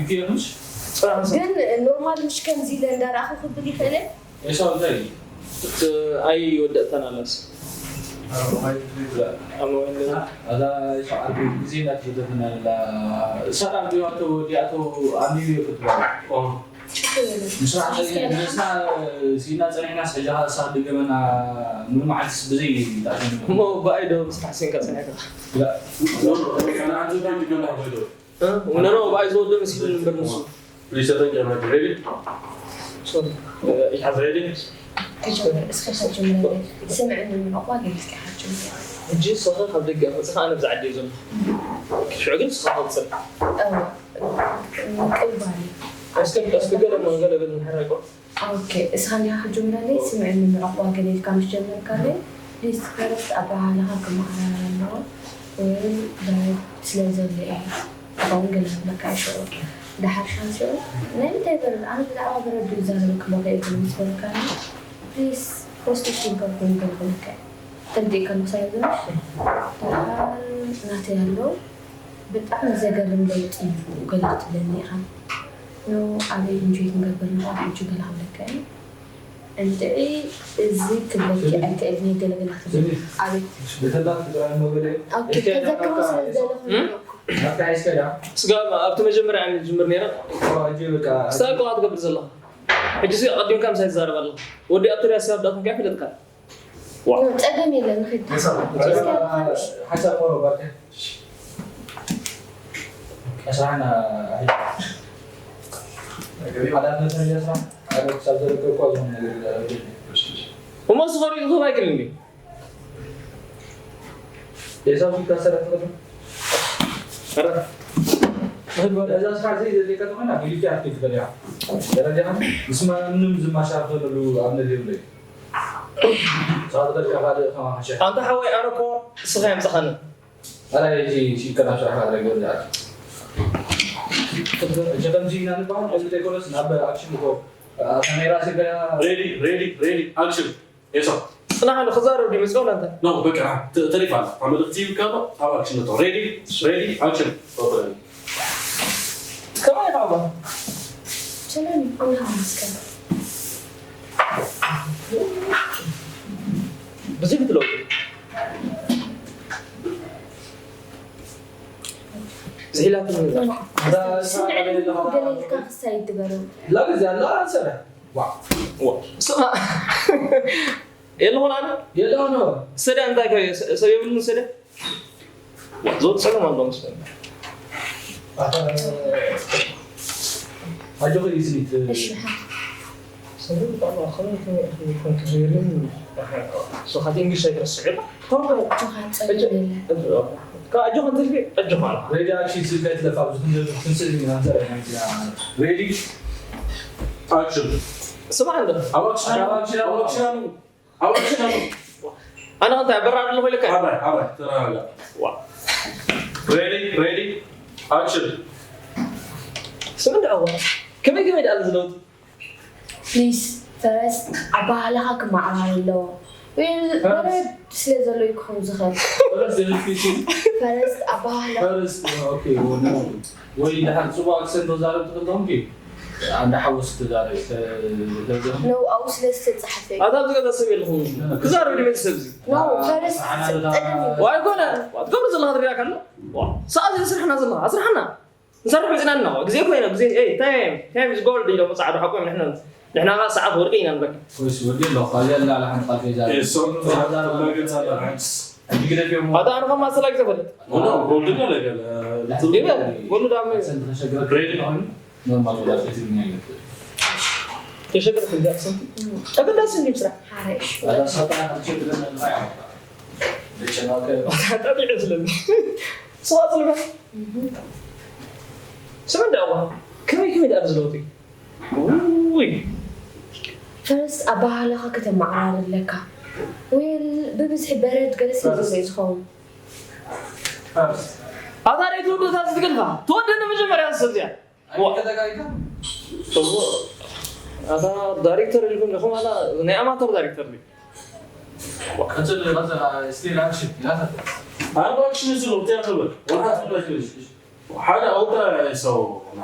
ግን ኖርማል ምሽ ከምዚ ኢለ እንዳረኣኹ ክብል ይኽእል እየ። ኤሳው እንታይ እዩ? እቲ ኣይ ይወደእተን ኣላስ ኣብ ሞባይል ትሪት ይላል። ኣብ ሞባይል ኣዛ ኤሳው ዓርቢ ግዜ እንዳተፈተፈና ነላ። ሰላም ድዩ ኣቶ ወዲ ኣቶ ኣሚር እዩ ክትበል። ችግር የለም። ምስራሕ ንስና ሲና ጸኒሕናስ ሕጂ ኸኣ ንስኻ ድገመና። ሙሉ መዓልትስ ብዘይ ይጣዕም። እሞ ብኣይ ዶ ምስራሕ ሲንካ ጸኒሕካ? ላ ኖ ኖ ብኣይ ዝወደ መሲሉ ንበር ንሱ Please, I think I'm ready. Ready? ሶሪ You have ready? ከጀምር እስከ ከጀምር ስምዕኒ ንዕቋ ገሊጽካ ሓጅምር ሕጂ ንስኻ ካብ ደገ መፅኻ ኣነ ብዛ ዓዲ እየ ዘለኹ ሽዑ ግን ንስኻ ክቕፅል ምቅባል እዩ እስከ እስከ ገለ እሞ ገለ በል ንሕራይ ቆር ኦኬ እስኻ እንዲኻ ክጅምረለይ ስምዕኒ ንዕቋ ገለ ኢልካ ምስ ጀመርካለይ ፕሊዝ ፈረስት ኣበሃህላኻ ክመሃራር ኣለዎ ወይ በረድ ስለ ዘሎ እዩ ክኸውን ገለ ክብለካ ይሽዑ ደሓር ሻንሲኡ ናይ ምንታይ በረድ ኣነ ብዛዕባ በረድ ይዛረበ ክመኸ ይብል ምስ በልካኒ ፕሊዝ ፖስቲቭ ቲንከር ኮይኑ ገለ ክብለካ እዩ ተርዲእካ ምሳይ ዝምሽ ደሓር ናተይ ኣሎ ብጣዕሚ ዘገርም ለውጢ እዩ ገለ ክትብለኒ ኢኻ ኖ ኣበይ ኢንጆይ ክንገብር ንኽእል ሕጂ ገለ ክብለካ እዩ እንድዒ እዚ ክብለኪ ኣይክእልን እየ ገለ ገለ ክትብል ኣበይ ብተላ ትግራይ መበለ ኦኬ ከዘክሮ ስለ ዝደለኹ ናብታ ይስከዳ ስጋ ኣብቲ መጀመርያ እየ ዝጅምር ነይረ ሕጂ በቃ ክሳብ ከዋ ትገብር ዘለኻ ሕጂ ሲ ኣቐዲምካ ምሳይ ትዛረብ ኣለኻ ወዲ ኣብቲ ሪያ ስጋብ ዳትምካ ይፍለጥካ ጸገም የለን ንኽድ ሓሳብ ኖሮ ባከ ቀሳና ሓላፍነትን እያ ስራሕ ሓደ ክሳብ ዘረከብኳ ዝኾነ ነገር እሞ ዝኸሪኡ ክህብ ኣይክልን ድዩ የሳብ ፊት ካሰረት ትኽእል እዛ ስራሕ ዘይ ዘድልየካ ዝኾነ ቢልቲ ኣትክልቲ በሊዓ ደረጃ ምስ ማንም ዝማሻር ዘለሉ ኣብነት የብለይ ሳድረካ ካልእ ከማሓሸ ኣንታ ሓወይ ኣነ እኮ እስኻ የምፅኻኒ ኣላ እዚ ሲከና ስራሕ ኣድረገ ወዳት እጀ ከምዚ ኢና ንበሃል ከምዚ ዘይኮነስ ናብ ኣክሽን እኮ ካሜራ ሲበያ Ready, ready, ready, action. Yes, sir. ፅናሕ ኣሎ ክዛረብ ድዩ መፅኦ ናንተ No, በቃ ተ- ተሪፋ ኣላ። እታ መልእኽቲ ይብካ ኣሎ፣ ኣብ ኣክሽን ነቶ። Ready, ready, action. ከማይ ኢኻ ኣባ ሰላም ኣምላኽ ይመስገን ብዙሕ ትለውጥ ዝሒላትኒ ስምዕኒ ገለ ኢልካ ክሳይ ትበረው ላግዚ ኣላ ሰረ ስማ የለኹን ኣነ የለሆነ ሰደ እንታይ ከ ሰብ የብሉን ሰደ ዘወጥ ሰላም ኣሎ መስለኒ ኣጆኺ ስኒት እሺ ሰደ ብጣዕሚ ኣኸለ ይኮን ትዘይልን ሶኻት እንግሊሽ ኣይትረስዕ ጆኻ ጸገም የለን ካብ ኣጆኻ እንተልፊ ኣጆኻ ኣለኻ ሬዲ ኣክሽን ስልካ ይትለፍ ኣብዚ ክንደዚ ክትስእል ኢና ንዘርኢ ናይዚኣ Ready, action. ስማዕ እንዶ ኣብ ኣክሽን ኣሎ፣ ኣብ ኣክሽን ኣሎ፣ ኣብ ኣክሽን ኣሎ። ኣነ ከንታ በራ ኣለኹ ኢለካ ሓራይ ሓራይ ተረጋጋ። Ready, ready, action. ስም እንዶ ኣዋ ከመይ ከመይ ደኣ ዝለውጥ ፕሊዝ ፈረስት ኣበሃህላኻ ክመዓራር ኣለዎ ዌል በረድ ስለ ዘሎ እዩ ክኸውን ዝኽእል ፈረስ ዝብል ፊልም ፈረስት ኣበሃህላ ፈረስ ኦኬ ወይ ድሓር ፅቡቅ ኣክሰንት ተዛረብ ትኽእል ዶንኪ ኣንዳ ሓወስ ትዛረብ ተዘም ነው ኣብኡ ስለ ዝተፃሓፈ እዩ ኣታ ኣብዚ ገዛ ሰብ የለኹም ክዛረብ ድመ ሰብ እዚ ነው ፈረስት ጸገም እዩ ዋይ ኮነ ትገብር ዘለኻ ትሪኣ ካለ ሰዓት ስራሕና ዘለኻ ኣስራሕና ንሰርሕ መፅና ኣለና ግዜ ኮይነ ግዜ ታይም ታይም ኢዝ ጎልድ ኢሎም ፃዕዱ ሓቆም ንሕና ንሕና ከዓ ሰዓት ወርቂ ኢና ንበካ ወይስ ወዲ ኣሎ ካልያ ላላ ሓንቲ ቃል ከይዛ Yes, sir. ተረጋጋ። ሕጂ ግደፍ እዮም ኣታ ኣነ ከማ ሰላ ግዜ ፈለጥ ሆኖ ጎልድ ገለ ገለ ይበል ጎሉ ዳመ ተሸግረ ኖርማል ወላ ትግርኛ ይመስል ተሸገር ፍልጋ ሰንቲ ተገዳሲ እንዲም ስራሕ ሓረሽ ኣላ ሳታ ተሸግረ እንታይ ያወጣ ለጨናከ ጣቢዕ ስለኒ ስዋ ጽልበ ስም እንዳዋ ከመይ ከመይ ዳር ዝለውጥ ውይ ፈረስ ኣበሃህላኻ ከተመዓራር ኣለካ ዌል ብብዝሒ በረድ ገለ ስለ ዘሎ እዩ ዝኸውን ኣታ ርእይ ትወደታ ዝትገልካ ተወደኒ መጀመርያ ሰብ እዚኣ ኣይተጋይታ እዎ ኣታ ዳይሬክተር ኢልኩም ኢኹም ኣላ ናይ ኣማተር ዳይሬክተር ድዩ ቀጽል ቀጽል ስቲል ኣክሽን ያታ ኣብ ኣክሽን ዝሎ እንታይ ክብል ወላ ትብለሽ ሓደ ኣውታ ሰው ና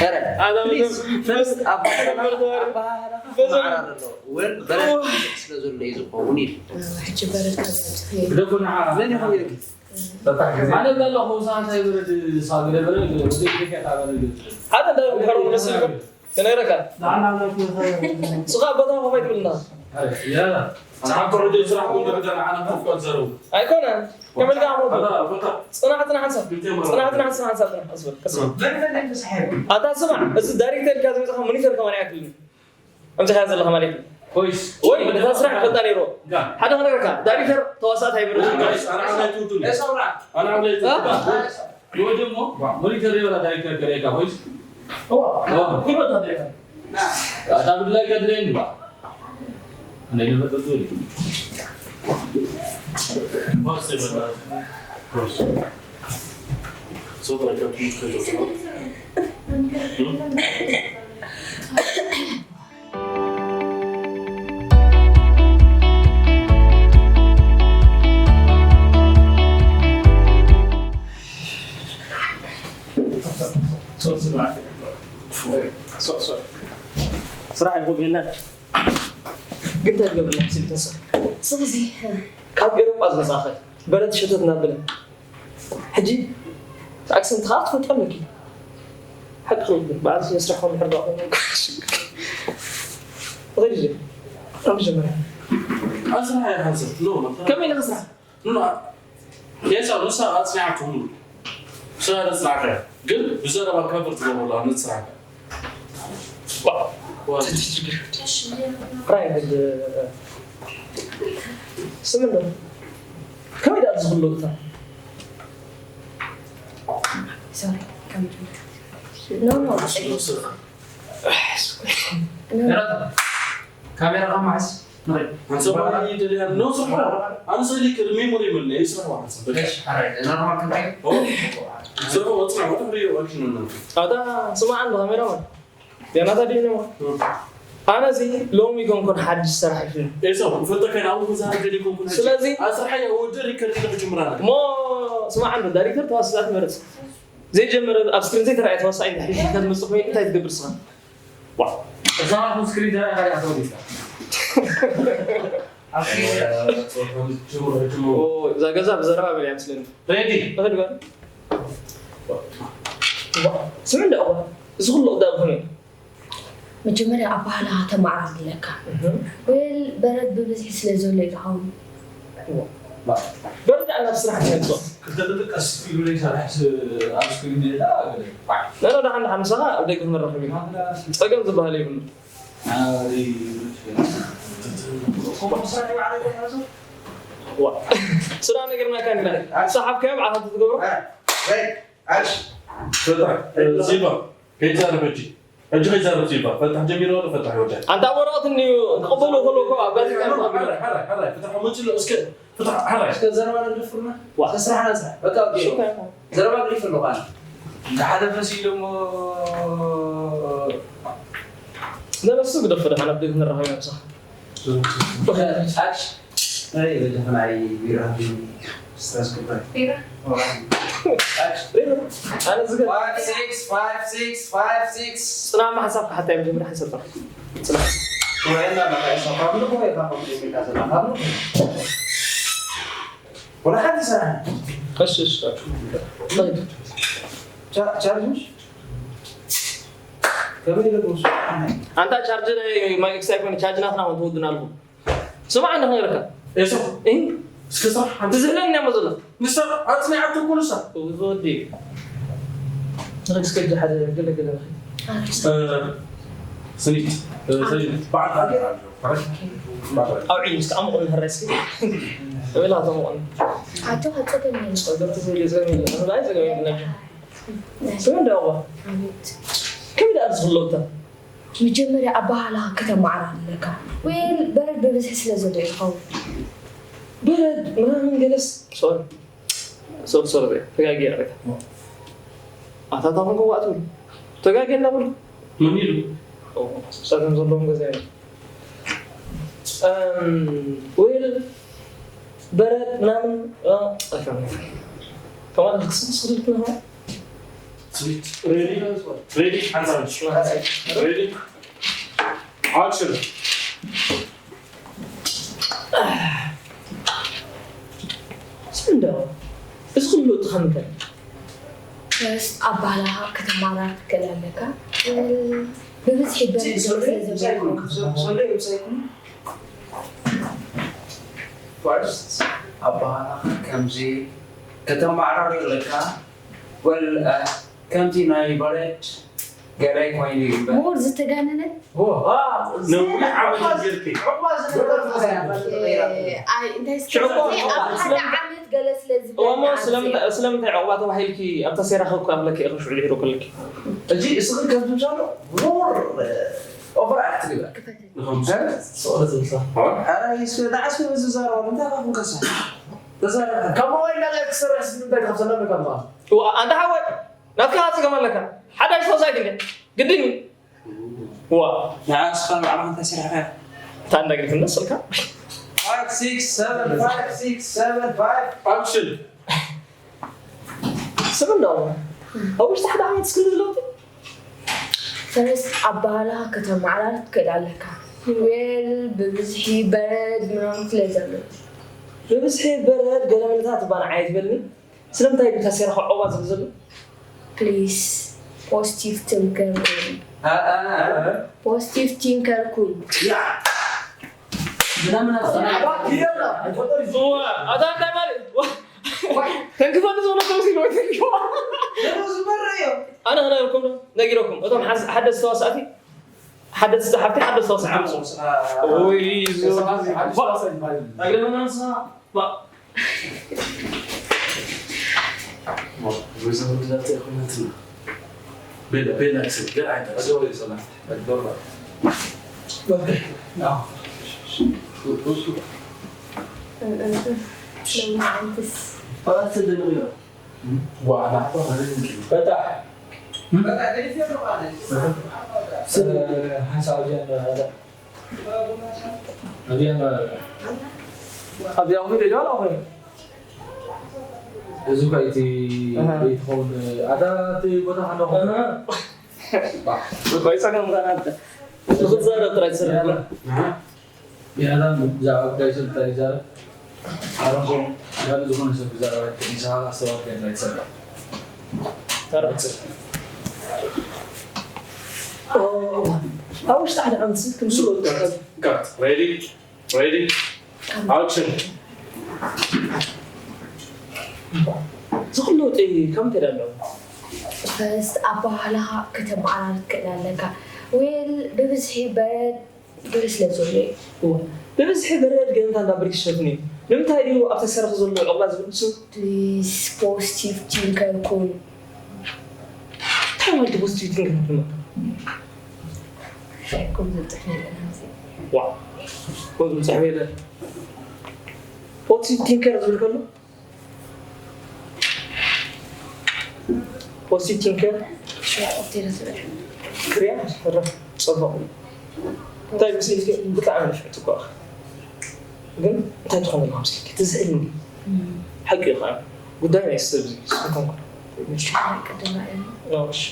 ኧረ፣ ኣታ ፕሊዝ፣ በጣም ፈርስት ኣባህላኻ፣ በጣም ኣባህላኻ በጣም ማዕረ ኣለዎ። ወን በረድ ስለ ዘሎ እዩ ዝኸውን ኢሉ። ሕጂ በረድ ካብ ዘምጽእ ግደፉ ንዓ። መን ይኸውን ኢልኪ? ኣነ ዘለኹ ሰዓት ኣይበረድ ሳግደ በረድ ወደ ኢትዮጵያ ታበረድ ሓደ እንታይ ምሕረው መሲልኩም? ከነረካ። ስኻ ቦታ ከመይ ትብልና? ያ። ሰዓት ኮረጆ ስራሕ ቁም ነገር ንዓና ከፍቀድ ዘረቡ። ኣይኮነን። ከመልካ ኣሞቱ። ኣታ፣ ኣታ። ጽናሕ፣ ጽናሕ፣ ጽናሕ። ክልተ መራ። ጽናሕ፣ ጽናሕ፣ ጽናሕ፣ ጽናሕ፣ ጽናሕ። ኣስበል፣ ቀስ በል። ኣታ ስማዕ፣ እዚ ዳይሬክተር ኢልካ ዝመጻኻ ሞኒተር ከማን ኣይኣክልን። ኣምጺኻ ዘለኻ ማለት እዩ። ኮይስ። ወይ፣ ነታ ስራሕ ክፈልጣ ነይርዎ። ጋ። ሓደ ክነግረካ፣ ዳይሬክተር ተዋሳእቲ ኣይብልን። ጋይስ፣ ኣነ ዓብላይ ትውቱን። ኣነ ዓብላይ ትውቱን። አ? ንወዲ እሞ ሞኒተር ይበላ ዳይሬክተር ከርእየካ ኮይስ። እዋ፣ እዋ። ኩሉ ተደረገ። ኣታ ብድላይ ከድለየኒ ባ። ኣነ ይመጠጡ። ኮይስ ይበላ። ኮይስ። ሶ ተረከብኩ። ስራሕ ይኹን የለን። ግን እንታይ ትገብር መሲሉ ተስፋ? ስቕ እዚ፣ ካብ ኤውሮጳ ዝመጻኸ በረድ ሸተት እናበለ። ሕጂ ኣክሰንት ኸኣ ትፈልጦ ኣለኪ። ሓቂ ክብል በዓል ስነ ስራሕ ከም ሕርዳ ኮይኑ። ወይዚ ኣብ መጀመርያ ኣስራሕ ይሓንሰብ ኖ ከመይ ኢለ ክስራሕ? ኖ የሳ ንሳ ኣጽኒዓኩም ስራ ስራሕካ ግን ብዘረባ ከብር ትገብሩ ንስራሕካ ራይድ ስምን ዶ ከመይ ዳ ዝኽሉ እታ Sorry. No, no. ካሜራ ከማዕስ ንርኢ ሓንሰብ ይደልያ ነው ስርሑ ኣነ ሰሊክ ሜሞሪ ይመልነ ይስራሕ ሓንሰብ በቃ ሓራይ ኖርማል ክንታይ ስርሑ ወፅና ወጥሪ ወልሽ ነው ኣታ ስማዕ እንዶ ካሜራ ዲያናታ ዲነማ ኣነ እዚ ሎሚ ኮንኮን ሓድሽ ስራሕ እዩ ኤሰው ፈጠከ ናብ ብዙ ሀገር ይኮንኩን ስለዚ ኣስርሓ ወደ ሪከርድ ይጀምራል ሞ ስማዕ እንዶ ዳይሬክተር ተዋስዛት መረጽ ዘይጀመረ ኣብ ስክሪን ዘይተረኣየ ተዋሳኣይ እንድሕር ሒዝካ ትመጽእ ኮይኑ እንታይ ትገብር ስኻ እዛ ኣብ ስክሪን ተረኣያ ካልኣ ተወዲካ እዛ ገዛ ብዘረባ በል እያ ምስለኒ ሬዲ ትኽእል በል ስምዕ እንዳ እዋ እዚ ኩሉ ቅዳም ከመይ መጀመርያ ኣባህላኻ ተማዕራር ኣለካ ወል በረድ ብብዝሒ ስለ ዘሎ ይኸውን በረድ ኣላ ስራሕ ትመፅኦ ክልተ ደቂ ቀስ ኢሉ ዘይሰርሕ ኣብ ስክሪን ሌላ ነኖ ደሓን ደሓን ምሳኻ ኣብ ደገ ክንረኸብ ኢና ፀገም ዝበሃል የብሉ ስራ ነገርና ካንዳ ሰሓብካዮ ብዓኻ ትገብሮ ሲልቫ ከይዛረብ ሕጂ ሕጂ ከይዛረብ ሲልቫ ፈታሕ ጀሚሩ ኣሎ ፈታሕ ይወዳል ኣንታ ወረቐት እንድዩ ክቕበሉ ከሎ እኮ ኣብ ጋዜጣ ሓራይ ሓራይ ሓራይ ፍትሓ መፅሎ እስከ ፍትሓ ሓራይ እስከ ዘረባ ንደፍርና እስከ ስራሕና ንስራሕ በቃ ኦኬ ዘረባ ግሪፍ ኣለኳ ዝሓለፈ ሲሎ እሞ ለበሱ ግደፎ ደሓን ኣብ ደግ ንራኸብ ኢና ምሳኻ ኣክሽ ናይ በጃ ናይ ቢራ ስትረስ ክባይ ቢራ ኣነ ዝገ Five six five six five six ፅናማ ሓሳብ ክሓታ እዮም ጀምር ሓሰብ ፅና ወይና መቃየሳ ካብሉ ወይ ካብሉ የሚቃሰላ ካብሉ ወላ ሓንቲ ሰራ እሺ እሺ ቻርጅ ምሽ ከመይ ኢለ ክወስዶ ኣንታ ቻርጅ ናይ ማይክ ሳይኮን ቻርጅ ናትና ውን ትውድና ኣለኹ ስማዕ እንደ ክነግረካ ኤሶ እህ እስከ ስራሕ ሓንቲ ትዝህለኒ እሞ ዘለኽ ንሳ ኣፅኒዓቶ ኩሉ ሳ ዝወዲ ንክስከጅ ሓደ ገለገለ ስኒት ሰይድ በዓል ኣብ ዒል ምስ ዓሙቕ ንህረስኪ እብላ ተሙቕን ኣጆኻ ጸገም የለን ጸገም ተሰይደ ጸገም የለን ንብላይ ጸገም የለን ስም እንደዋ ኣቤት ከመይ ደኣ ዝኽለውታ መጀመርያ ኣባህላኻ ከተማዕራር ኣለካ ወይል በረድ ብብዝሒ ስለ ዘሎ ይኸውን በረድ ምናምን ገለስ ሶሪ ሶሪ ሶሪ በይ ተጋጊ ያረካ ኣታታ ኮንከ ዋእ ትብል ተጋጊ እንዳበሉ ምን ኢሉ ጸገም ዘለዎም ገዛ እዮም ወይል በረድ ምናምን ከማን ክስስልክና ሬዲ ሬዲ ሓንሳብ ሬዲ ኣክሽን ስንዶ እዚ ኩሉ እቲ ከምንታይ ፈርስት ኣባህላኻ ከተማራር ትክእል ኣለካ ብብዝሒ በረድ ስለ ዘሎ ፈርስት ኣባህላኻ ከምዚ ከተማዕራሪ ኣለካ ወል ከምቲ ናይ በረድ ገለ ኮይኑ እዩ እምበር ሞር ዝተጋነነ ነዊሕ ዓመት ጌርኪ ኣብ ሓደ ዓመት ገለ ስለ እሞ ስለምንታይ ዕቑባ ተባሂልኪ ኣብታ ሴራ ከኳ ብለኪ ኢኺ ሽዑ ድሒሩ ከለኪ እዚ እስኺ ከም ትምሳሉ ሞር ኦቨር ኣክት ግበር ንኸምስለ ኧረ እስኪ ንዓስኪ በዚ ዛረባ እንታይ ካኹም ከሳ ተዛረባ ከምኡ ወይ እንዳለ ክሰርሕ ስምንታይ ካብ ሰላም ካብ ኣንታ ሓወይ ናትካ ጸገም ኣለካ ሓዳሽ ተወሳይ ግደ ግድን እዩ ዋ ንዓስኻ ባዕልኻ እንታይ ሰሪሕካ እታ እንዳግል ክንደስ ስልካ Five six seven five six seven five ኣክሽን ስም እንዳ ኣብ ውሽጢ ሓደ ዓመት እስክንዲ ዝለውጥ ፈረስ ኣባህላኻ ከተመዓራሪ ትክእል ኣለካ ዌል ብብዝሒ በረድ ምናምን ስለ ዘሎ ብብዝሒ በረድ ገለመለታት እባ ንዓይ ትበልኒ ስለምንታይ ብታ ሴራ ከዕቑባ ዝብል ዘሎ ፕሊስ ፖዚቲቭ ቲንከር ኩን። ፖዚቲቭ ቲንከር ኩን። ምናምን እዋ፣ ኣታ እንታይ ማለት እዋ፣ ተንክፈኒ ዘሎ ተምሲል ወይ ተንክዋ ኣነ ክነግረኩም ዶ ነጊረኩም እቶም ሓዝ- ሓደስቲ ተዋሳእቲ ሓደስቲ ሓፍቲ ሓደስቲ ተዋሳእቲ ወይ ኣግረመናንሳ ወይዘሮ ድላተ ኮይናትና ቤላ ቤላ ክስብ ገር ዓይንታ ሎማዓንትስ ፈቃድ ስደንቕ ዋዕላ በጣሕ ሓንሳ ኣብዚኣ ኣብዚኣ ኣብዚኣ ኹ ኢለ ጀዋላ ኹ እዚ ኳ እቲ ትኸውን ኣታ እቲ ቦታ ከለኹ ይፀገም ዛረብ ጥራይ ትሰርሕ ያላ ብዛዕባ ጉዳይ ስልጣን ይዛረብ ኣረንጎ ያሉ ዝኾነ ሰብ ክዛረብ ኣይትኽእል ንስኻ ኣስተባብልካ ጥራይ ትሰርሕ ተረጽ ኣብ ውሽጢ ሓደ ዓመት ስልክ ምስ Cut. Ready? Ready? Action. ዝኽሉ ለውጢ ካብ እንታይ ዳሎ ፈስት ኣባህላኻ ከተመዓራርት ክእል ኣለካ ዌል ብብዝሒ በረድ ገለ ስለ ዘሎ እዩ ብብዝሒ በረድ ገንታ እንዳ ብሪክስ ሸፍኒ እዩ ንምንታይ ድዩ ኣብቲ ሰረኽ ዘሎ ዕቑባ ዝብል ንሱ ፕሊስ ፖዚቲቭ ቲንከር ኩን እንታይ ማለት ፖዚቲቭ ቲንከር ኩን ቁም ዝብፅሕ ነገር ዋ ኮዝ ምፅሕ ቤለ ፖዚቲቭ ቲንከር ዝብል ከሎ ፖዚቲቭ ቲንከር ሽዋ ኦፍቴረ ዝብል ክሪያ ሕረ ፅቡቕ እንታይ ምስልክ ብጣዕሚ ንፍዕቲ እኳ ግን እንታይ ትኾን ዘለካ ምስልክ ትዝእል እንዲ ሓቂ እዩ ከዓ ጉዳይ ናይ ሰብ እዚ ስንኮንኩ ቅድም ራእየና ሽ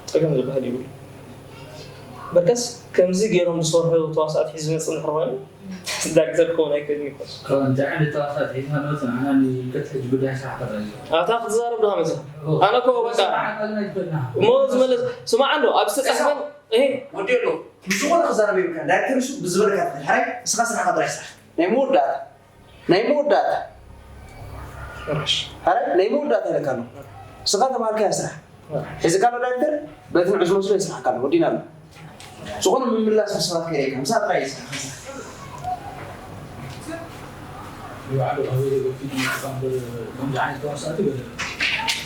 ጠገም ዝበሃል ይብሉ በርከስ ከምዚ ገይሮም ዝሰርሑ ተዋሳእቲ ሒዝ ዝመፅእ እንድሕር ኮይኑ ዳይሬክተር ክኸውን ኣይክእልን ይኮን እንታይ ዓይነት ተዋሳእቲ ሒዝካ ንመፅእ ንዓና ንከትሕጅ ጉዳይ ስራሕ ከረዩ ኣታ ክትዛረብ ዶ መፅእ ኣነ እኮ በቃ ኣይኮና እሞ ዝመለስ ስማዕ ኣሎ ኣብ ዝተፃሕፈን ይሄ ወዲ ኣሎ ብዝኾነ ክዛረብ ይብልካ ዳይሬክተር እሱ ብዝበለካ ትብል ሓራይ እስኻ ስራሕካ ጥራይ ስራሕ ናይ መወዳእታ ናይ መወዳእታ ሓራይ ናይ መወዳእታ ኢለካ ኣሎ እስኻ ተባልካያ ስራሕ ሒዝካ ኣሎ ዳይሬክተር በቲ ንዑ ዝመስሎ ይስራሕካ ኣሎ ወዲና ኣሎ ዝኾነ ምምላስ ምስ ሰባት ከይደ ኢልካ ምሳ ጥራይ ይስራሕካ ስራሕ ይባዕሉ ካበይ ገፊት ይመጣ እምበር ከምዚ ዓይነት ተዋሳእቲ በለ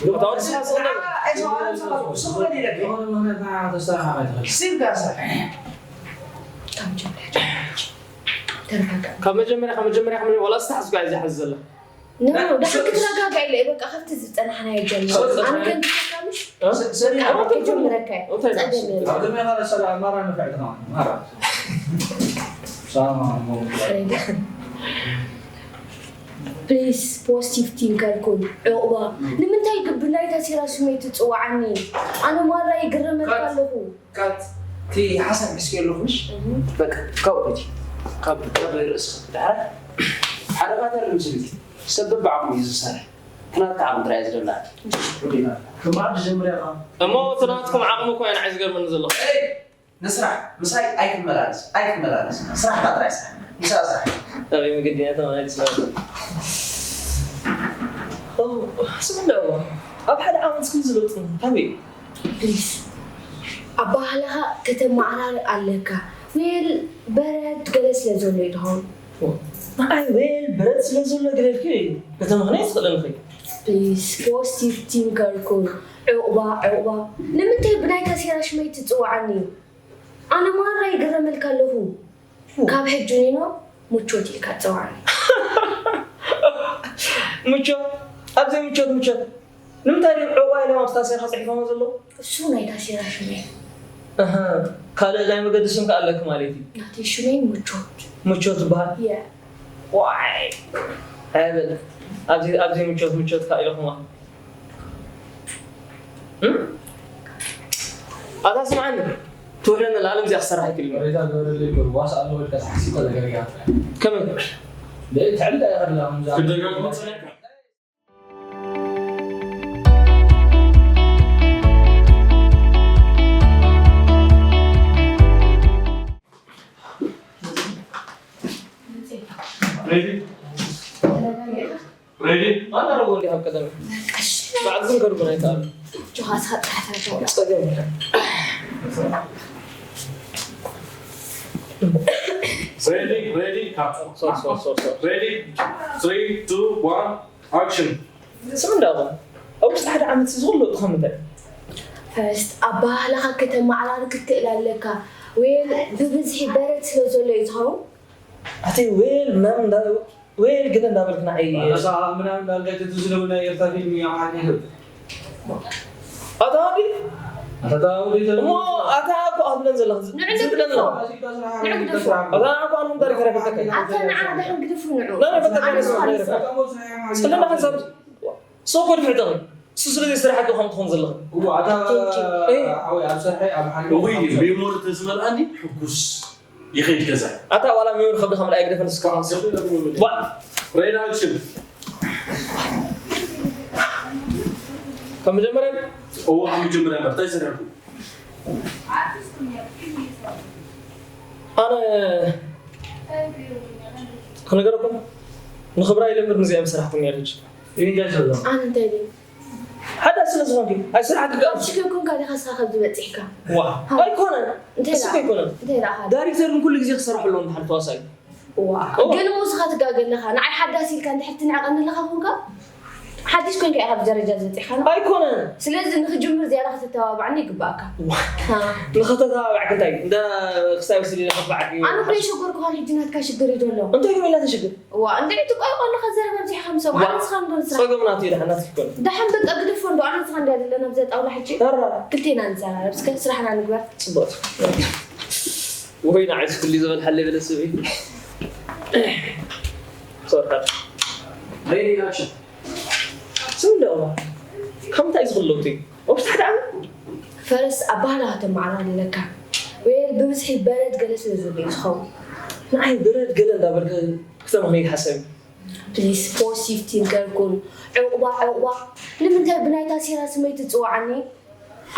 ዶክተር ስኻ ስለ ዝኾነ ምክንያት ንዓኻ ተስተኻኽል ኣይትኽእል ስብ ጋር ስራሕ ካብ መጀመርያ ጀሚሩ ተረጋጋ ካብ መጀመርያ ካብ መጀመርያ ካብ መጀመርያ ዋላ ስታሕ ዝጓ እዚ ሓዚ ዘላ ኖ ዳሓር ክትረጋጋ ኢለ በቃ ካብቲ ዝፀናሕናዮ ጀምር ኣነ ከንትከካምሽ ጀምረካ እንታይ ፀገም የለ ኣብ ቅድሚ ካልእ ሰብ ማራ ንፍዕቲ ከማን ማራ ሳማ ፕሊስ ፖዚቲቭ ቲንከር ኩን ዕቑባ ንምንታይ ግብናይ ታሲራ ስመይ ትፅዋዓኒ ኣነ ማራ ይግረመልካ ኣለኹ ካት እቲ ሓሳብ ሒዝኪ ኣለኹ ምሽ በቃ ካብኡ ከዲ ካብ ካብ ርእስኺ ድሓር ሓደጋ ተርኢ ምስልኪ ሰብ በብዓቕሙ እዩ ዝሰርሕ ትናትካ ዓቕሚ ጥራይ እዩ ዝደላ ወዲና ክማዕ ብጀምርያ ኻ እሞ እቲ ናትኩም ዓቕሚ እኮ ንዓይ ዝገርመኒ ዘሎ ንስራሕ ምሳይ ኣይክመላለስ ኣይክመላለስ ስራሕካ ጥራይ ስራሕ ምሳ ስራሕ ኣበይ መገዲና ተማሂር ስለ ስምዕዋ ኣብ ሓደ ዓመት ስለ ዝለውጥ እንታይ ፕሊስ ኣባህላኻ ከተመዓራሪ ኣለካ ዌል በረድ ገለ ስለ ዘሎ ይድኸውን ንዓይ ዌል በረድ ስለ ዘሎ ግደልኪ ከተመኽነይ ትኽእለንኺ ፕሊስ ፖዚቲቭ ቲንከር ኩን ዕቑባ ዕቑባ ንምንታይ ብናይታ ሴራ ሽመይ ትፅዋዓኒ ኣነ ማራ ይግረመልካ ኣለኹ ካብ ሕጂ ኒኖ ምቾት ኢልካ ትፅዋዓኒ ምቾት ኣብዘይ ምቾት ምቾት ንምንታይ ድዮም ዕቑባ ኢሎም ኣብ ታሴርካ ፅሒፎሞ ዘለዉ እሱ ናይ ታሴራ ሽመይ ካልእ ናይ መገዲ ስም ከ ኣለክ ማለት እዩ ናተይ ሽመይ ምቾት ምቾት ዝበሃል የ ዋይ ኣይበል ኣብዚ ኣብዚ ምቾት ምቾት ካ ኢለኹማ ኣታ ስምዓኒ ትውሕለና ለዓለም እዚኣ ክሰርሕ ኣይክእል ሬታ ገበረለይ እኮ ዋስ ኣለዎ ኢልካ ተሓሲብካ ተጋጊኻ ጥራይ ከመይ ደይ ትዕልዳ ኢኻ ድላ ከምዛ ክደጋግሞ ጸኒሕካ ይሃብ ቀደም። ባዕልኩም ከድጉን ኣይከኣሉ። ጆሃስ ጥራሕ ተረፈ። ጸገም። Ready, ready, cut. ሶ፣ ሶ፣ ሶ፣ ሶ። Ready, three, two, one, action. ስም እንዳኹም ኣብ ውሽጢ ሓደ ዓመት ዝኽሉ ትኸምንታይ? ፈርስት ኣባህላኻ ከተመዓራሪ ክትክእል ኣለካ። ዌል ብብዝሒ በረድ ስለ ዘሎ እዩ ዝኸውን። ኣቲ ዌል ምናምን እንዳ ዌል ግን እንዳበልክና ኣይ ኣሳ ምናምን ዳርጋ ትትዝለው ናይ ኤርትራ ፊልም እዩ ኣማርኛ ይህብ ኣታ ወዲ ኣተታውዲ እሞ ኣታ እኮ ኣብለን ዘለኽ ዝብለን ኣለኻ ኣታ እኮ ኣልኩም ታሪክ ረከተከ ኣታ ንዓ ደሕን ግደፉ ንዑ። ና በቃ ጸለና ሓንሳብ እሱ ስለ ዘይስራሓ ከም ትኾን ዘለኻ ኣታ ሓወይ ኣብ ሰርሐ ኣብ ሓንዱ ውይ ሜሞሪ ተዝመልኣኒ ሕጉስ ይኸይድ ገዛ ኣታ ዋላ ሚውን ከብድኻ ምልኣይ ግደፈን እስካሁን ሬድ ኣክሽን ካብ መጀመርያ እዎ ካብ መጀመርያ በር እንታይ ሰሪሕኩም ኣነ ክነገረኩም ንኽብራ ይለምድ ምዚኣ ምስራሕኩም ነርች ይንጃ ዘሎ ኣነ እንታይ ድዩ ሓደ ስለ ዝኾንኪ ኣይስራሕ ክጋር ሽከ ኮንካ ዲኻ ስኻ ከምዚ በፂሕካ ዋ ኣይኮነን እንታይ እሱ ኣይኮነን እንታይ ደኣ ዳይሬክተር ግን ኩሉ ግዜ ክሰርሕ ኣለዎ ንሓደ ተዋሳኢ ዋ ግን እሞ ስኻ ትጋገ ኣለኻ ንዓይ ሓዳስ ኢልካ እንድሕር ትንዕቐኒ ኣለኻ ኮንካ ሓዲሽ ኮንካ ኢኻ ኣብዚ ደረጃ ዝበፂሕካ ኣይኮነን ስለዚ ንክጅምር ዝያዳ ክትተባባዕኒ ይግባእካ ንኸተተባባዕክ እንታይ እንዳ ክሳብ ስሊ ንኸባዓክ ኣነ እኮ የሸጎርኩኻ ሕጂ ናትካ ሽግር እዩ ዘሎ እንታይ ግን ኢላ ተሽግር ዋ እንድዒ ትቆይቆ ኣለኻ ዘረባ ኣብዚሕካ ምሰብ ኣነ ንስኻ ንዶ ንስራሕ ጸገም ናት ኢለ ሓናት ይኮነ ደሓን በቃ ግድፎ እንዶ ኣነ ንስኻ እንዳ ዘለና ኣብዚ ጣውላ ሕጂ ተራ ክልቴና ንዘራረብ እስከ ስራሕና ንግበር ጽቡቅ ወይ ንዓይ ክሊ ዝበል ሓለ በለ ስብዒ ሶርካ ሬዲ ኣክሽን ስም ደማ ከምታይ ዝኽለውቲ ኣብ ውሽጢ ሓደ ዓመት ፈረስ ኣባህላ ከተመዓራሪ ኣለካ ወይ ብብዝሒ በረድ ገለ ስለ ዘሎ እዩ ዝኸውን ንዓይ በረድ ገለ እንዳበልካ ክሰማዕ ይሓሰብ ፕሊስ ፖሲቲቭ ቲንከር ኩን ዕቑባ ዕቑባ ንምንታይ ብናይታ ሴራ ስመይ ትፅዋዓኒ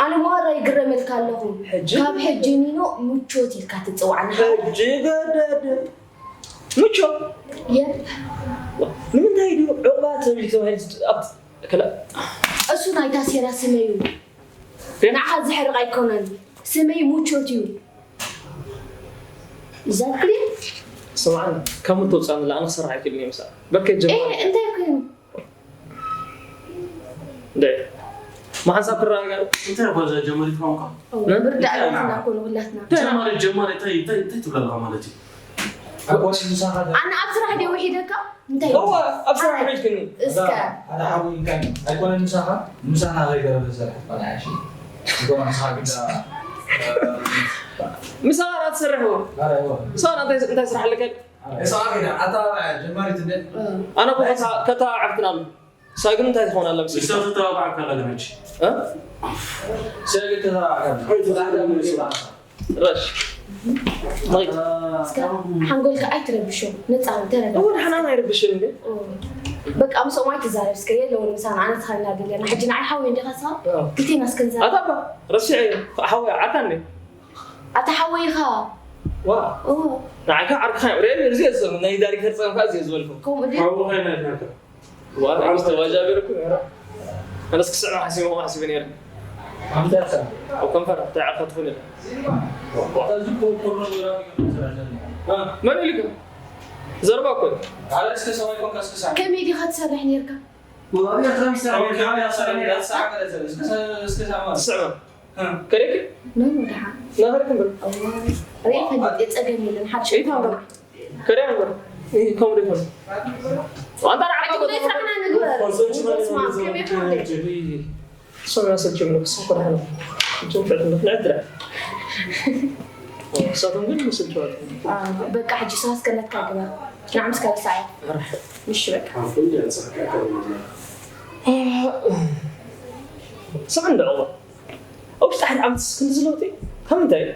ኣነ መሃራ ይግረመልካ ኣለኹ ሕጂ? ካብ ሕጂ ኒኖ ምቾት ኢልካ ትፅዋዓኒ ሕጂ ገደድ ምቾ የብ ንምንታይ ድዩ ዕቑባ ተብሊ ተባሂል ኣብቲ ከላ እሱ ናይታ ሴራ ስመይ እዩ ንዓኻ ዝሕርቕ ኣይኮነን ስመይ ምቾት እዩ Is that clear? ስማዕኒ ካብ ምተውፃእኒ ለኣነ ክሰርሕ ኣይክእልን እየ ምሳኣ በርከ ጀማ ኤ እንታይ ኮይኑ እንደ መሓንሳብ ክረጋጋሉ እንታይ ጓዛ ጀመሪት ቋንቋ ብርዳእ ኣለትና ኮኑ ሁላትና ጀማሪ ጀማሪ እንታይ እንታይ እንታይ ትብላ ኣለኻ ማለት እዩ ኣቆስ ምሳኻ ኣነ ኣብ ስራሕ ደ ውሒደካ እንታይ እዋ ኣብ ስራሕ ሒድክኒ እስከ ሓደ ሓዊ እንታይ ኣይኮነን ምሳኻ ምሳና ዘይገረበ ዝሰርሕ ቆልዓ እሺ ዝኾነ ምሳኻ ግዳ ምሳኻ ራ ትሰርሕ እዎ ኣረ እዎ ምሳኻ እንታይ እንታይ ስራሕ ኣለካ ንስኻ ኪዳ ኣተባብዓ ጀማሪት እንደ ኣነ እኮ ከታ ከታ ዓብትና ኣሎ ሳግን እንታይ ትኾን ኣለ ምስ ንሳ ተተባባዕካ ኣለና ሕጂ እ ሰገድ ተተባዕካ ረሽ እስከ ሓንጎልካ ኣይትረብሾ ነፃ ተረዳ እወ ሓናን ኣይረብሽን እንዴ በቃ ምስኦም ኣይትዛረብ እስከ የለውን ምሳና ኣነ ትኸና ዘለና ሕጂ ንዓይ ሓወይ እንዲኻ ስኻ ክልቴና እስከንዛ ኣታባ ረሲዐ ሓወይ ዓርካ እንዴ ኣታ ሓወይኻ ዋ እዎ ንዓካ ዓርካ ሪኤል እዚ ሰብ ናይ ዳይሬክተር ጸምካ እዚ ዝበልኩ ከምኡ ድዩ ሓውኻ ኢና ኢልናካ ዋ ኣምስተ ዋጃ ገርኩ ኣነስ ክስዕማ ሓሲበ ሓሲበ ነይረ ኣምታሳ ኣብ ከንፈር እንታይ ዓርካ ትኾን ኢለ እዚ ኮርኮሮ ዞራ ይመስላል መን ኢልካ ዘርባ እኮ እዩ። ኣረ እስከ ሰማይ ኮንካ እስከ ሳዕ ከመይ ዲኻ ትሰርሕ ነርካ ወላሂ ኣስራ ኣምስተ ዓመት ካሜራ ሰራኒ ዳት ሰዓት ከለ ዘለ እስከ ሰ- እስከ ሳዕ ማለት ትስዕማ እ። ከደክ ኖ ኖ ደሓ ናኸደክ እምበር ሪኣ ፈልጥ የፀገም የለን ሓድሽ ኢታ እምበር ከደያ እምበር ይህ ከምኡ ደይኮነ ኣንታ ንዓኻ ሕጂ ጉዳይ ስራሕና ንግበር ስማ ከመይ ሆነ ሰው ያሰጀምነው ሰው ኮዳህ ነው እጅም ፍዕል ምክንያት ድራ እሳቶም ግን ምስል ጨዋታ በቃ ሕጂ ሰው እስከነትካ ግበር ንዓምስ ከበሳያ ምሽ በቃ ኣፉን ያንሳካ ከርማና ስም እንደ ዕቑባ ኣብ ውሽጢ ሓደ ዓመት እስክንዲ ዝለውጢ ካብ ምንታይ እዩ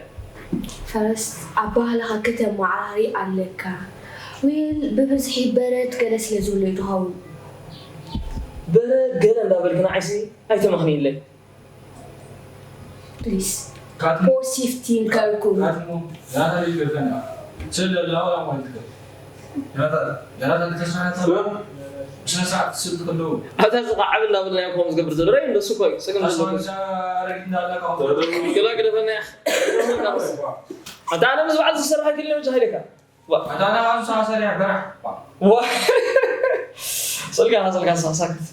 ፈረስት ኣባህላኻ ከተመዓራሪ ኣለካ ዊል ብብዝሒ በረድ ገለ ስለ ዘሎ እዩ ዝኸውን በረድ ገለ እንዳበልክ ንዓይሲ ኣይተመኽንይለይ ፕሊስ ካትሞ ፖሲቲቭ ቲንከር ኩን ካትሞ ያታ ይገፈና ስለ ላዋ ማለት ነው ያታ ያታ ተሳናታ ስማ ስነ ስርዓት ትስብ ትኽእሉ። ኣታ እዚ ዓብ እናበልና እዮም ከምኡ ዝገብር ዘሎ። ራይ እንደሱ እኮ እዩ። ጸገም ዘለዎ። ኣስማንሻ ረጊት እንዳለካ ከምኡ ገላ ግደፈና እያ። ኣታ ኣነ ምስ በዓል ዝሰራሓ ክልነ ብቻ ሃይለካ። ኣታ ኣነ ኣብ ንስኻ ሰሪሕ በራሕ። ዋ። ስልካ ስልካ ሳክት።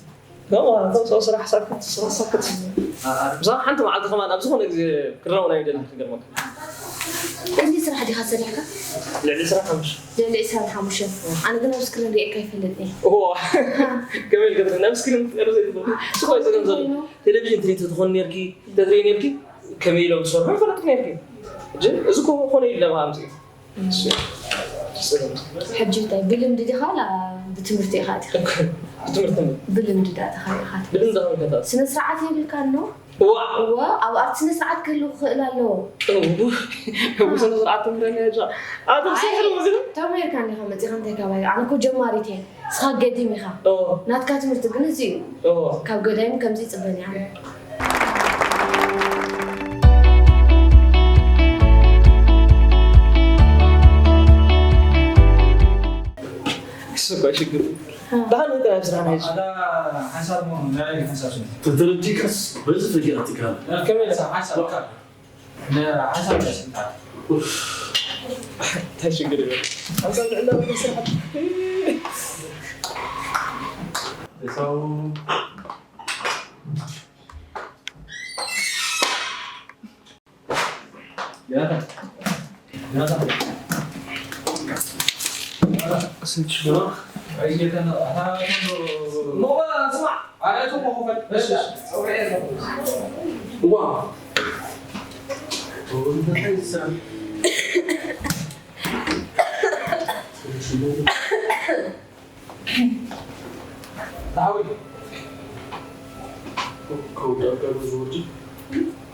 ነው ማለት ነው። ሰው ስራሕ ሳክት፣ ስራሕ ሳክት። ብዛዕባ ሓንቲ መዓልቲ ከማን ኣብ ዝኾነ ግዜ ክረውና ይደሊ ክገርመካ። ክንደይ ስራሕ ዲኻ ሰሪሕካ? ልዕሊ ስራሕ ሓሙሽ። ልዕሊ ዕስራን ሓሙሽተን። ኣነ ግን ኣብ ስክሪን ሪኤካ ኣይፈልጥን እየ። ኦ። ከመይ ኢልካ ትርኢ? ናብ ስክሪን ክትቀርብ ዘይትኽእል። ስቕ ኢልካ ገንዘብ። ቴሌቪዥን ትርኢ ትኾን ነርኪ፣ ተትርኢ ነርኪ፣ ከመይ ኢሎም ዝሰርሑ ፈለጥክ ነርኪ። ሕጂ እዚ እኮ ኮነ ኢሉ ለማ ኣምፅኡ። ሕጂ እንታይ ብልምዲ ዲኻ ዋላ ብትምህርቲ ኢኻ ኣቲኻ? ብትምህርቲ ነው። ብልምዲ ዳ ተኻኢኻ? ብልምዲ ከመይ ከታት? ስነ ስርዓት የብልካን ነው? ዋ! እወ ኣብ ኣርት ስነ ስርዓት ክህልው ክኽእል ኣለዎ። ብስነ ስርዓት ትምህረኒ እያ። ኣቶ ኣይ፣ ሰይድ ሙዚም? ተማሂርካ እንዲኻ መፂኻ እንታይ ካባይ? ኣነ እኮ ጀማሪት እየ። ንስኻ ገዲም ኢኻ። ኦ፣ ናትካ ትምህርቲ ግን እዚ እዩ። ኦ። ካብ ገዳይም ከምዚ ይፅበን እየ ኣነ። እሱ እኮ ሽግር። ደሓን ወይ ጥራይ ስራሕና ሕጂ? ኣታ ሓሳብ ሞ ናይ ሓሳብ ስለ ተተረዲካስ በዚ ፈጊራ ትካል ከመይ ኢለ? ሓሳብ ሓሳብ ካ ንሓሳብ ስልጣን እንታይ ሽግር እዩ? ሓሳብ ንዕላ ወዲ ስራሕ። ሰው ያታ ያታ ስንት ሽግር? ሞባ ስማዕ ኣነ እኮ ክፈል እሺ እዋ ታዊ ከውዳጋ ብዙ ወዲ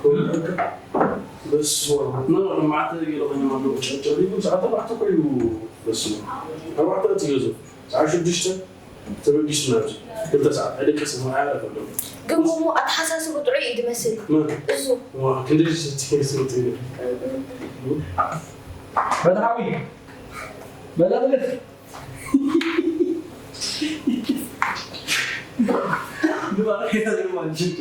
ከውዳጋ በስመ ኣብ። ኖ፣ ንማዕተ ገለ ኮይኖም ኣለዉ። ጨጨሪቡ ሰዓት ኣርባዕተ ኮይኑ በስመ ኣብ። ኣርባዕተ እቲ ገዙ ሰዓት ሽዱሽተ ተበጊሱ ናብዚ ክልተ ሰዓት ኣይደቀስን ኣይዓረፈ ኣሎ። ግን ከምኡ ኣተሓሳስቡ ጥዑይ እዩ ዝመስል። መን? እሱ ዋ፣ ክንደይ ዝሰትየ ስምጥ እዩ። በታዊ በላብለት ንባርክ የተዘርማ እንሽዳ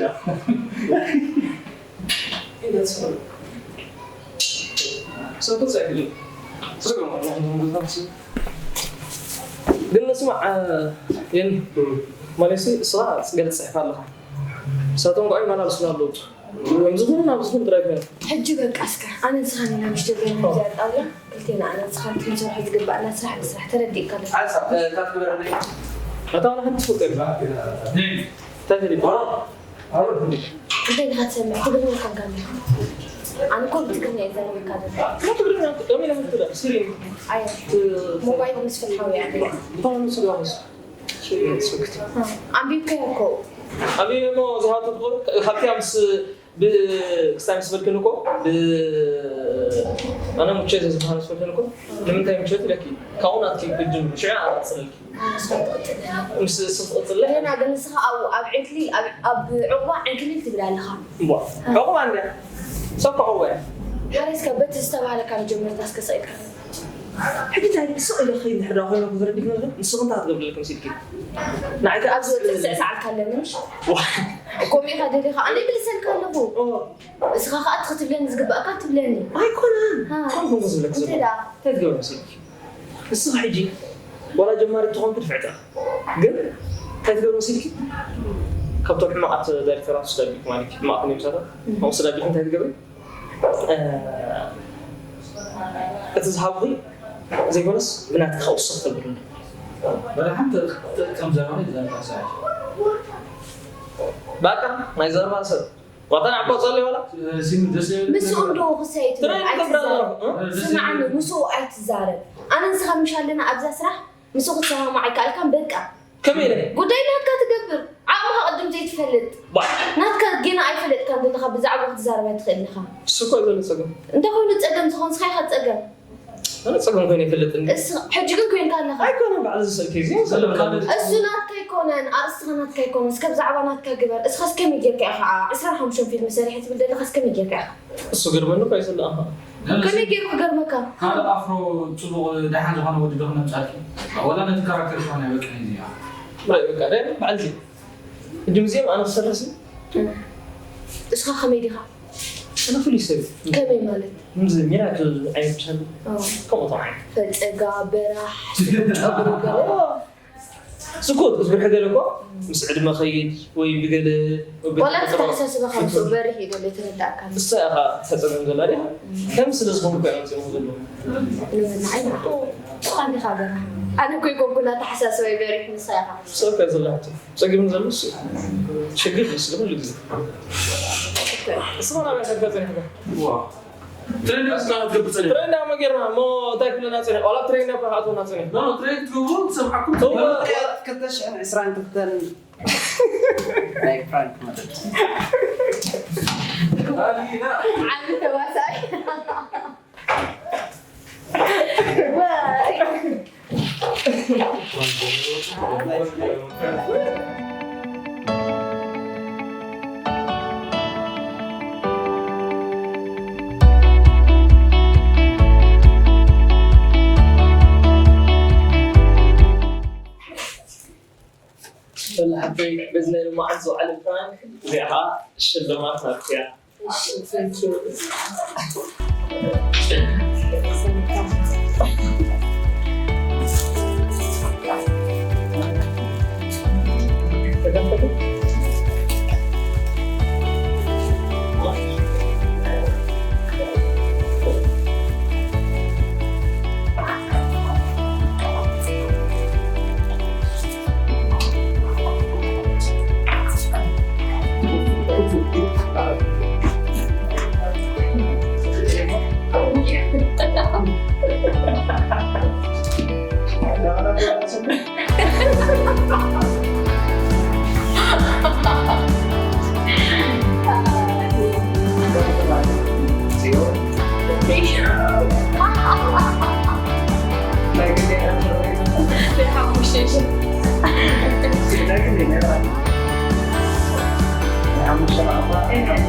ሰኩት ሳይክል ግን ንስማዕ የኒ ማለት ሲ ስራ ገለ ትፅሕፍ ኣለኻ። ንሳቶም ከዓ ይመላለሱና ኣለዉ። ከም ዝኾኑ ናብ ዝኾኑ ጥራይ ኮይኖም ሕጂ በቃ እስከ ኣነ ንስኻን ኢና ምሽ ዘለና እዚኣ ጣውላ ክልቴና ኣነ ንስኻን ክንሰርሖ ዝግባኣና ስራሕ ንስራሕ ተረዲእካ ኣለካ። ኣታ ዋላ ሓንቲ ትፈልጦ የብልካ። እንታይ ተሪፋ? እንታይ ኢኻ ትሰምዕ? ትግርኛ ኮንካ ኣለኻ። ኣነ እኮ ብትግርኛ እየ ዘረበካ ዘለኹ። ትግርኛ ከመይ ኢላ ክትብላ? ስሪ ኣየ ሞባይል ምስ ፍትሓዊ እያ። ብጣዕሚ ስጋ ምስ ስክት ኣንቢብካዮ እኮ። ኣብየ እሞ ዝሃቱ ትኾን ካብቲ ምስ ብ ክስታይ ምስ በልክን እኮ ብ ኣነ ሙቸ ዝበሃል ምስ በልክን እኮ ንምንታይ ሙቸ ትለኪ ካብኡ ናትኪ ግድን ሽዑ ኣራፅለልኪ ምስ ስፍ ቅፅለ ገና ግን ንስኻ ኣብ ኣብ ዕንክሊል ኣብ ኣብ ዕቑባ ዕንክሊል ትብል ኣለኻ። እምቧ ዕቑባ እንድያ ሰብ ከዕቑባ እያ ሓረስካ በቲ ዝተባህለካ መጀመርታ እስከ ሰኢልካ ሕጂ እንታይ ስቕ ኢለ ከይድ ንሕዳ ኮይነ ክዝረድክ ነገር ንስኽ እንታይ ክትገብርልክ መሲልኪ ንዓይ ከኣ ኣብዚ ወፅእ ስዕስዓልካ ኣለኒ ምሽ ከምኡ ኢኻ ደሊኻ ኣነ ይምልሰልካ ኣለኹ እስኻ ከዓ እቲ ክትብለኒ ዝግባእካ ትብለኒ ኣይኮነን ሃ። ከምኩም ዝብለክ ዘሎ እንታይ ደኣ እንታይ ትገብር መሲልኪ ንስኻ ሕጂ ዋላ ጀማሪ ትኾንክ ድፍዕታ ግን እንታይ ትገብር መሲልኪ ካብቶም ሕማቓት ዳይሬክተራት ስዳቢክ ማለት ሕማቕ ንምሳታት ከምኡ ስዳቢክ እንታይ ትገብሪ እቲ ዝሃብኺ ዘይኮነስ ብናትካ ክውስኽ ተብሉ በላ ሓንቲ ከም ዘረባ ይዛረባ ሰዓት ባቃ ናይ ዘረባ ሰብ ዋታ ንዓባ ጸለይ ዋላ ሲም ደስ ምስኡ እንዶ ክሰይ ትብል ትረይ ኣይትዛረብ ትገብራ ስምዓኒ ምስኡ ኣይትዛረብ ኣነ ንስኻ ምሽ ኣለና ኣብዛ ስራሕ ምስኡ ክትሰማማዕ ኣይከኣልካን በቃ ከመይ ኢለ ጉዳይ ናትካ ትገብር ዓቕምኻ ቅድም ዘይትፈልጥ ባዕ ናትካ ጌና ኣይፈለጥካን ዘለኻ ብዛዕባ ክትዛረብ ኣይትኽእል ኢኻ እሱ እኮ ዘሎ ጸገም እንታይ ኮይኑ ጸገም ዝኾን ስኻ ኢኻ ጸገም ኣነ ጸገም ኮይኑ ይፈልጥኒ እስ- ሕጂ ግን ኮይንካ ኣለኻ ኣይኮነን ባዕሉ ዝስልኪ እዚ ዘለካ እሱ ናትካ ኣይኮነን ኣርእስትኻ ናትካ ኣይኮነን እስከ ብዛዕባ ናትካ ግበር እስኻስ ከመይ ጌርካ ኢኻ ዕስራን ሓሙሽተን ፊልም ሰሪሐ ትብል ዘለኻስ ከመይ ጌርካ ኢኻ እሱ ገርመኒ እኮ ይስልኣኻ ከመይ ገይሩ ክገርመካ ካልእ ኣፍሮ ፅቡቕ ደሓን ዝኾነ ወዲ ዶ ክነምፃልኪ ዋላ ነቲ ካራክተር ዝኾነ ኣይበቅዕን እዚኣ ራይ በቃ ራይ በዓል ዚ ሕጂ ምስዚኦም ኣነ ክሰርሕ ሲ እስኻ ከመይ ዲኻ? ኣነ ፍሉይ ሰብ ከመይ ማለት? ምዚ ሚራክል ዓይነት ቻል ኦ፣ ከምኡ ዓይነት ፈፀጋ በራሕ ጨጉሪ ገለ ስኮት ብርሕ ገለ እኮ ምስ ዕድመ ኸይድ ወይ ብገለ ዋላ ተተሓሳስበኻ ምስኡ በሪህ እዩ ዘሎ የተረዳእካ ንሳ ኢኻ ተፀገም ዘላ ዲኻ ከም ስለ ዝኾንኩ እዮም ፅኦም ዘለዉ ንበና ዓይና ቃንዲኻ በራሕ ኣነ እኮ ይኮንኩና ተሓሳስበይ በሪህ ንሳ ኢኻ ሰብ ከ ዘለሕቱ ፀግም ዘሎ እሱ ሽግር ምስ ኩሉ ግዜ እስማ ናበይ ከድካ ፀኒሕካ ትሬንድ እስካ ክትገብር ጸኒሕ ትሬንድ ኣመ ጌርና እሞ እንታይ ክብለና ፀኒሕ ዋላ ትሬንድ ኣብ ኣቶና ፀኒሕ ኖ ትሬንድ ክትገብሩ ክሰምዓኩም እወ። ክልተ ሽሕን ዕስራን ክልተን ናይ ፕራንክ ማለት ዓቢ ተዋሳይ ወላ ሓፍተይ በዚ ናይ ሎማዓንቲ ዝወዓለ ፕራንክ እዚኣ ኸዓ ሽልማት ናትኪ እያ እሺ thank you